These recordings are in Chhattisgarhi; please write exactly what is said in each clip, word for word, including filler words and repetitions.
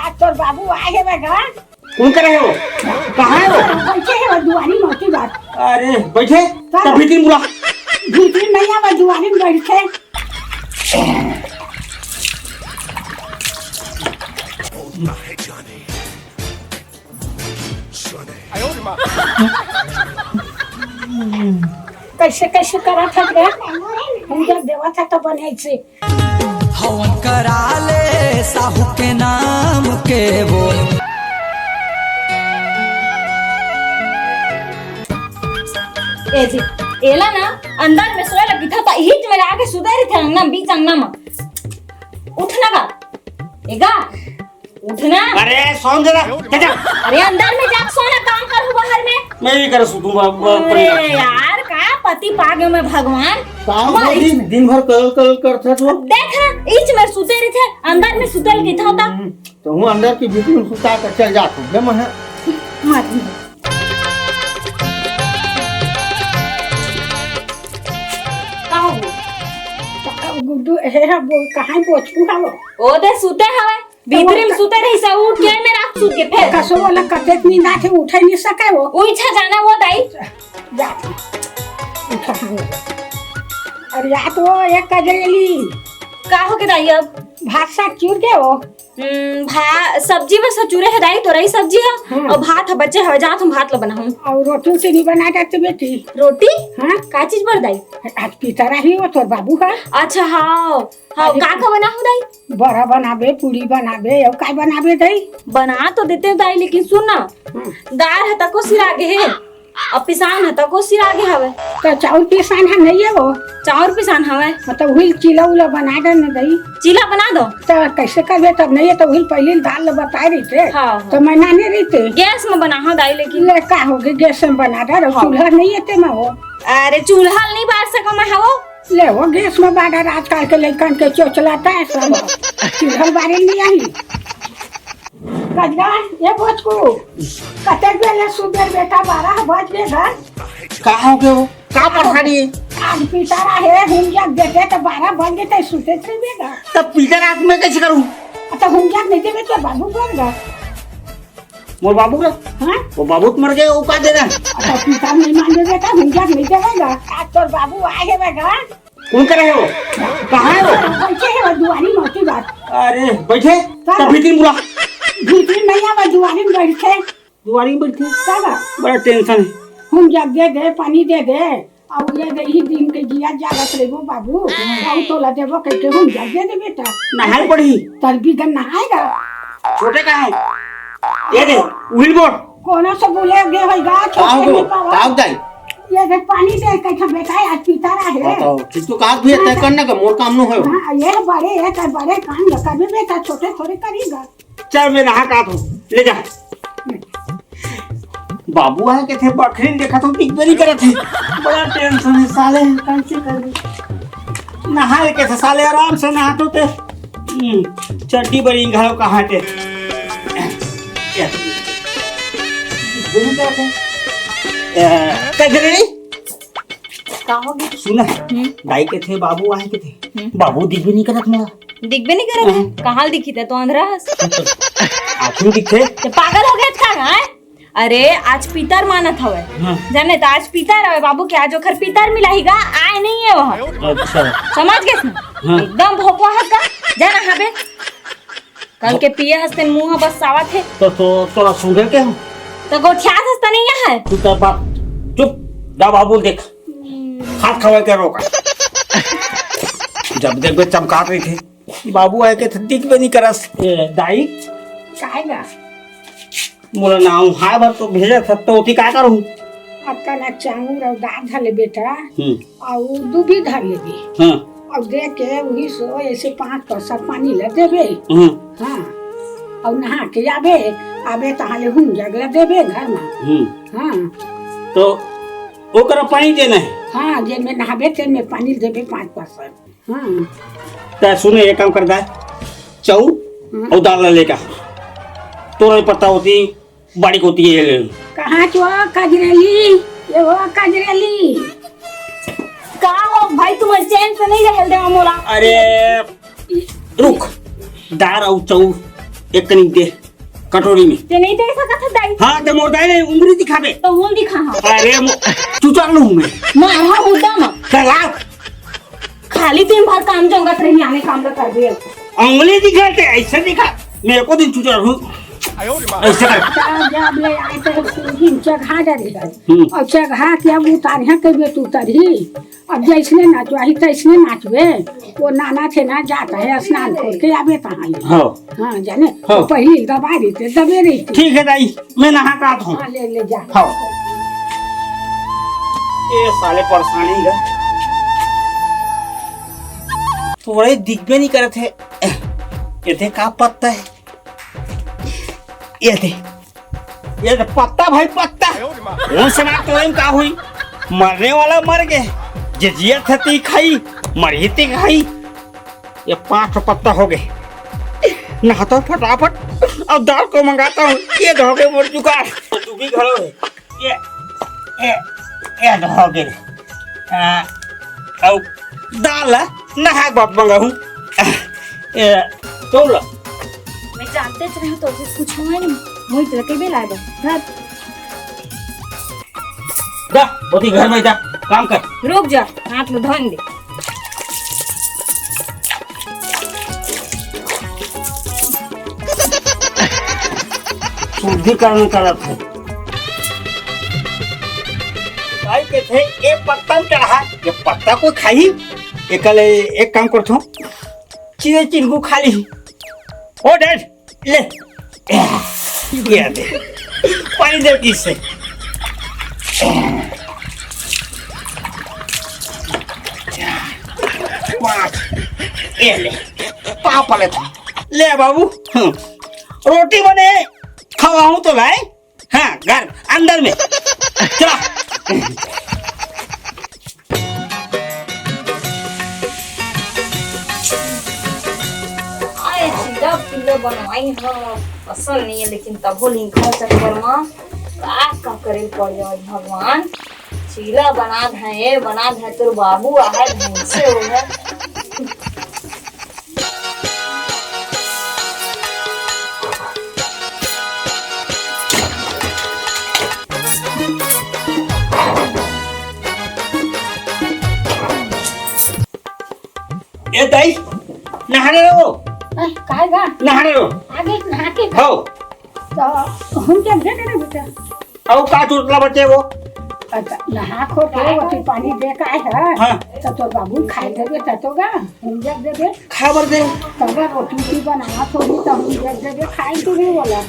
आज तोर बाबू आए हे गा। कौन करे हो? कहाँ है वो? बैठे हे वो दुआरी मोती बात। अरे बैठे। का? तब भीतरी बुला। भीतरी नहीं आवा, दुआरी में बैठे। कैसे कैसे करा था रे? हम जब देवा था तो बने से। हवन करा ले साहू के नाम के बोल। ए जी, एला ना अंदर में सोए लगी था, तो इही में आके सुते रही थे अंगना, बीच अंगना में। उठ ना का? एगा, उठ ना। अरे सोन दे ना, जा, जा। अरे अंदर में जाके सोना, काम करू बाहर में। मैं भी कर सुतूं बा-, बा-, अरे यार, का पति पागे में भगवान। काम भाई। दिन, दिन भर कल कल करता तो। देख ना, इच में सुते रही थे, अंदर में सुते लगी था, था। हम्म, तो हूँ अंदर की भीतरी में सुता कर चल जाता हूँ, जब मैं मत। का हो? गुड्डू, हे, हे, बोल, कहाँ बोचकू हवो? ओ दे, सुते हवे, भीतरी में सुते रही से, उठ के में रात सुत के फेर। कसो वाला कतेक नींद आथे, उठे नहीं सके वो। उइछा जाना वो दाई। जा, उठा हो। अरे या तो एक कजरेली। का हो के दाई अब? भात साग चूर के हो। हम्म, भा-, सब्जी में सचुरे है दाई, तोरई सब्जी है, हाँ। और भात है, बच्चे हवे, जात हम भात ला बनाहूँ। और रोटी उटी नहीं बना जाते बेटी? रोटी? हाँ। का चीज बर दाई? आज पितर आही हो तोर बाबू का। अच्छा, हाँ, हाँ, अरे का का बनाहूँ दाई? बरा बनाबे, पूरी बनाबे, और का बनाबे दाई? बना तो देते दाई, लेकिन सुन ना, हाँ। दार है तको सिरा गे है। अब पिसान ह, तको सिरा गे हवय। त चाउर पिसान ह नइये वो? चाउर पिसान हवय। मतलब उही चीला उला बना दे न दई। चीला बना दो। त कैसे करबे तब नइये त उही पहली दाल ल बताए रहिते। हाँ, हाँ। त मैं नाने रहिते। गैस में बना हो दाई लेकिन। ले का होगे गैस में बना दे, हाँ। चूल्हा नइये ते में वो। अरे चूल्हा ल नहीं बार सको मैं हवो। ले वो गैस में बार दे, आजकल के लइकन के चोचला त है सब। चूल्हा बारे नहीं आई। कजरा, ए बोचकू, कतेक बेर ले सुबेर बेटा, बारह बज गे घर। का हो गयो? का परेशानी हे? आज पितर आहे, हुंजिया देते त बारह बज गे त सुते थे बेटा। तब पितर आत मैं कैसे करूं? त हुंजिया नहीं देबे त बाबू कर गा। मोर बाबू रे? हाँ? वो बाबू तो मर गए, वो का दे रहा? त पितर नहीं मान देबे त हुंजिया नहीं देबे गा। आज तोर बाबू आए हे बेटा। कौन करे हो? कहाँ है वो? बैठे हे वो दुआरी में, की बात। अरे, बैठे? का? तब भीतरी बुला। भीतरी नहीं आवा, दुआरी में बैठे। दुआरी में बैठे? का बा? बड़ा टेंशन है। हुंजिया दे दे, पानी दे दे। अब ये दे, ही दिन के जिया जागत रहिबो बाबू। अब तोला देबो कह के हुंजिया दे दे बेटा। नहाए पड़ी। तर बिगन नहाएगा। छोटे का है? ये दे, उहिल बोल। कोनो से बोले गे होइगा, छोटे काव नहीं गो, पावा। काव दाई? ये देख, पानी दे, कैसा बेटा है, आज पितर आहे। बताओ, ठीक तो कहा भी है, तय करने का, मोर काम नो है। हाँ, ये बड़े है, तय बड़े काम न करबे बेटा, छोटे थोड़े करेगा। चल, मैं नहा का आत हूँ, ले जा। बाबू आहे के थे, बखरी देखा तो दिख नहीं करत है। बड़ा टेंशन है साले, कैसे कर दे? नहाए के थे साले, आराम से नहा तो ते। हम्म, चड्डी बड़ी घाव कहाँ के? ए, कजरी? का हो गया? सुना, हम्म। दाई के थे, बाबू आहे के थे। हम्म। बाबू दिखबे नहीं करत मोला। दिखबे नहीं करत है? हाँ। कहाँ दिखी थे? तो अंधरा हस। आँखी दिखे। तो पागल हो गया था ना, हैं? अरे, आज पितर मानत हवय। हाँ। जाने त आज पितर हवय बाबू के, आज ओखर पितर मिलाही गा, आय नहीं है वहाँ। अच्छा। समझ गेस ना? हाँ। एकदम भोकवा हस का, जा नहाबे। कल के पिए हस तेन मुँह बस सावत हे। तो, तो, तोरा सुधर के हम? तो गोठियात हस त नहीं है। तू तो बाप, चुप, जा बाबू देख। हाथ खवा के रोका। जब देखबे चमकात रहिथे। बाबू आए के त दिखबे नहीं करस। ए, दाई? काय गा? मोला नहाय बर तो भेजत हस, त ओती का करूँ? अतका ना चाउर अउ दाल धर ले बेटा, हम्म। अउ दूबी धर लेबे। हाँ। अउ दे के उही सो ऐसे पाँच परसा पानी ल देबे। हम्म। हाँ। अउ नहा के आबे, आबे तहाँ ले हुंजिया ल देबे घर में। हम्म। हाँ। तो ओकरा पानी देना है? हाँ, जेन में नहाबे तेन में पानी देबे पाँच परसा। हाँ। त सुने, एक काम कर दा, चाउर हम्म। अउ दाल ल लेके आ। तोरा पता होती, बाड़ी कोती हे ले। कहाँ चो कजरेली? ये वो कजरेली। का हो भाई, तुम चैन से नहीं रहल देवा मोला। अरे, रुक, दार अउ चाउर एक कनिक दे, कटोरी में। ते नहीं दे सकत है दाई। हाँ, ते मोर दाई नहीं, उंगली दिखाबे। तो उंगली दिखा, हाँ। अरे, मो-, चुचा लूं मैं। मारा हुदा मा। चला। खाली दिन भर काम जोंगत रही, आने काम ला कर दे। उंगली दिखा, ते ऐसे दिखा। मैं एको दिन चुचा रहूं। ऐसे कर। जब ले आए तो सुनही चघा जा रही है। हम्म। और चघा के अब उतारिया के बेट उतरही। अब जैसने नाचवाही तैसने नाचबे। वो नाना थे ना जाता है स्नान करके आबे तहाँ। हाँ। हाँ, जाने। हाँ। तो पहली दबा देते, दबे रही। ठीक है दाई, मैं नहा के आत हूँ। हाँ, ले, ले जा। हाँ। ये साले परेशानी है। थोड़े दिखबे नहीं करत है। ये दे का पत्ता है? ये दे। ये तो पत्ता भाई, पत्ता। कौन से मार तोड़े में का हुई? मरने वाला मर गए, जे जियत है ती खाई, मरही ती खाई। ये पांच ठो पत्ता हो गए। नहाता हूँ फटाफट और दाल को मंगाता हूँ। ये तो हो गए मोर जुगाड़। तू भी घरो है। ये, ये, ये तो हो गए। आ, अब दाल ला नहा के बाद मंगाहूँ। ए, तोड़ ला। मैं जानते च रही तो कुछ हुआ नहीं। मुझे तो कभी लागे। धर। जा, ओती घर में जा, काम कर। रुक जा, हाथ में धोन दे। शुद्धिकरण करत है। भाई के थे, ये पत्ता में चढ़ा, ये पत्ता को खाई, एकले एक काम करथो, चिड़े चिरगु खा ली। ओ डैड, ले। ये दे। पानी दे पीसे। पाँच। ये ले। पापा ले था। ले बाबू। हम्म। रोटी बने। खवाऊं तो लाए। हाँ, घर, अंदर में। चला। आए चीला पीला बनवाई ह, असल नहीं है, लेकिन तभो लिंखा चक्कर में का का करे पड़ जाए भगवान। चीला बना धे, बना धे, तोर बाबू आहे ढंग से हो है। ए दाई, नहाने रहो। अ, काय गा? नहाने रहो। आगे नहा के हो। तो हम क्या भेज रहे बेटा? अउ का चोटला बचे वो? अच्छा, नहा खो के वो तू पानी दे का है? हाँ। तो तोर बाबू खाए देबे त तो गा, हम जब देबे। खा बर दे। तब रोटी की बनाना थोड़ी तो हम जब देबे खाए तू भी बोला।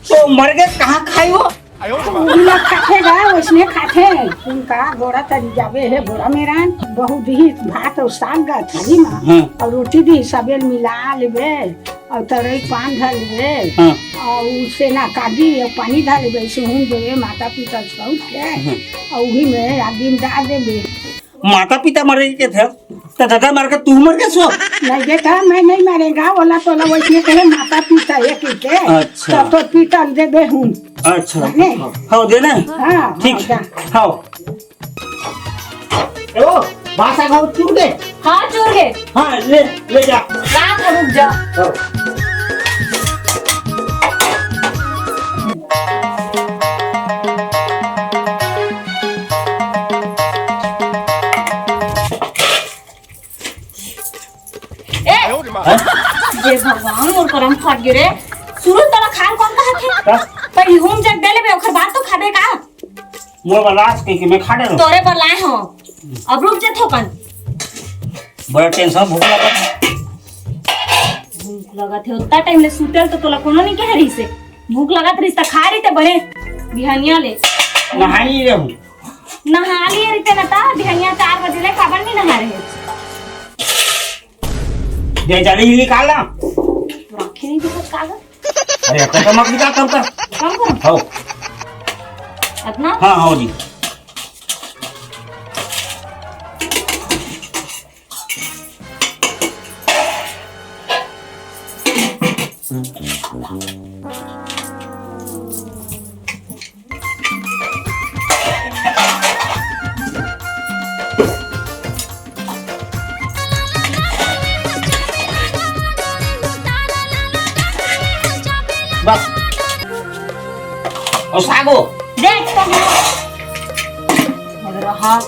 तो मर गए कहाँ खाई वो? तो उही ला खाथे गा, वैसने खाथे। उनका गोड़ा तरी जाबे हे, गोड़ा मेरान बहुत दिही भात और साग गा थाली मा। हाँ। और रोटी दिही सबेल मिला लेबे। अउ तरई पान धर लेबे। हाँ। अउ उसे ना काटी, अउ पानी धर लेबे, सुहुन देबे, माता पिता सौत के। हाँ। अउ उही में आदमी डाल देबे। माता पिता मरे के थे, त दादा मर के तू मर के सो? नहीं बेटा, मैं नहीं मरेगा, ओला तोला वैसने कहे माता पिता ये के। अच्छा। तो, तो पिता देबे हूँ। अच्छा। नहीं। हाँ, देना। हाँ, ठीक। हाँ, जा। हाँ। ए ओ, बासा खाओ, चूर दे। हाँ, चूर दे। हाँ, ले, ले जा। रात रुक जा। हाँ। ए, हाँ? ये भगवान, मोर करम फट गे रे। सुरू तोला खान कौन कहा थे? हाँ? पहली होम जग दे लेबे, ओकर बाद तो खाबे का? मोर बर लास कहि के मैं खा डरो। तोरे बर लाए हो। अब रुक जा थोकन। बड़ा टेंशन, भूख लगा। भूख लगा थे, उतना टाइम ले सुतल तो तोला कोनो नहीं कह रही से। भूख लगा रही त खा रही ते बने बिहनिया ले। नहाई रहूं। नहा लिए रही ते ना ता, बिहनिया चार बजे ले काबर नहीं नहा रहे। दे जल्दी निकाल ना। राखे नहीं दिखत कागज। अरे, तो मत निकाल, कम कर। कम करो। हो। इतना? हाँ, हो जी। बस। अउ सागो। देख तो। अगर रहा।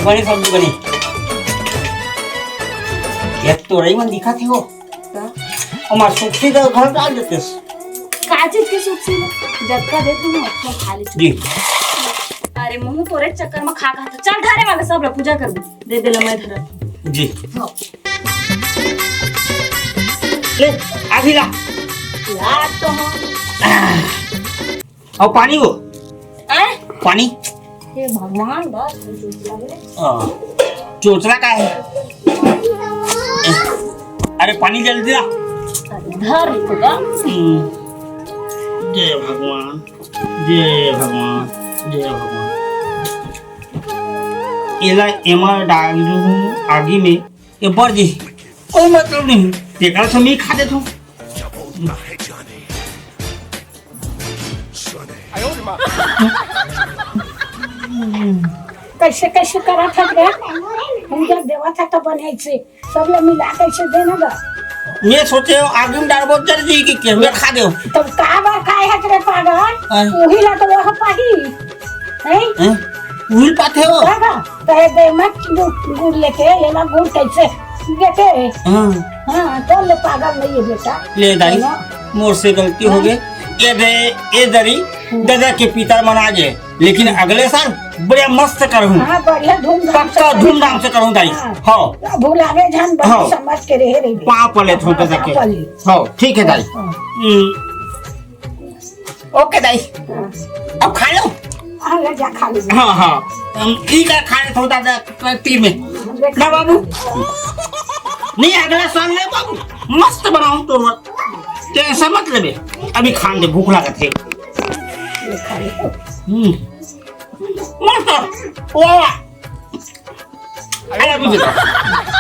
बनी सब्जी बनी। ये तोरई मन दिखत हे वो। का? हमार सुक्खी का घर डाल देतेस। का चीज के सुक्खी? जतका दे तू, अच्छा खा ले। जी। अरे मुंह तोरे चक्कर में खा खा तो चल धरे वाला सब ला पूजा कर दे। दे दे ला मैं धरा। जी। हाँ। ले, आधी ला। ला तो हम। अउ पानी वो? आय? पानी? हे भगवान, बस चोचला बोले। हाँ। चोचला का है? अरे पानी जल्दी ला। धर तो का? हम्म। जय भगवान, जय भगवान, जय भगवान। एला एमा डाल दूँ आगी में, ये बर जी, कोई मतलब नहीं, तेकरा से मैं खा देता हूँ। कैसे कैसे करा था रे? हम जब देवा था तो बने से सब लोग मिला कैसे देना गा? मैं सोचे हूँ आगी में डालबो जल जी की के मैं खा दे। तब का बार खाए है तेरे पागल? हाँ। वही ला तो वह पाही। हैं? हैं? उहिल पाथे हो? का बा? कहे दे मत गुड़, गुड़ लेके, ये ला गुड़ कैसे देते? हाँ। हाँ, तो ले पागल नहीं है बेटा। ले दाई, है ना? मोर से गलती हो गई। ये दे, ये दरी, हम्म। दादा के पितर मन आ गए। लेकिन अगले साल बढ़िया मस्त करहूँ। हाँ, बढ़िया धूमधाम से पक्का करेंगे। धूमधाम से करहूँ दाई। हाँ। हाँ। भुलावे झन बनी हाँ। समझ के रहे रही। पाँव पले थोड़ा हाँ, सा के। पाँव पले। हाँ, ठीक है दाई। हाँ। हम्म। ओके दाई। हाँ। अब खा लो। हाँ, ले जा खा ले। हाँ, हाँ। हम ई का खा ले थोड़ा सा पत्ती में। ना बाबू। नहीं, अगला साल ले बाबू। मस्त बनाऊँ तो मत। टेंशन मत लेबे। अभी खान दे, भूख लागत है। ले खा ले। हम्म। मस्त। वाह, वाह। अरे, अभी देखो।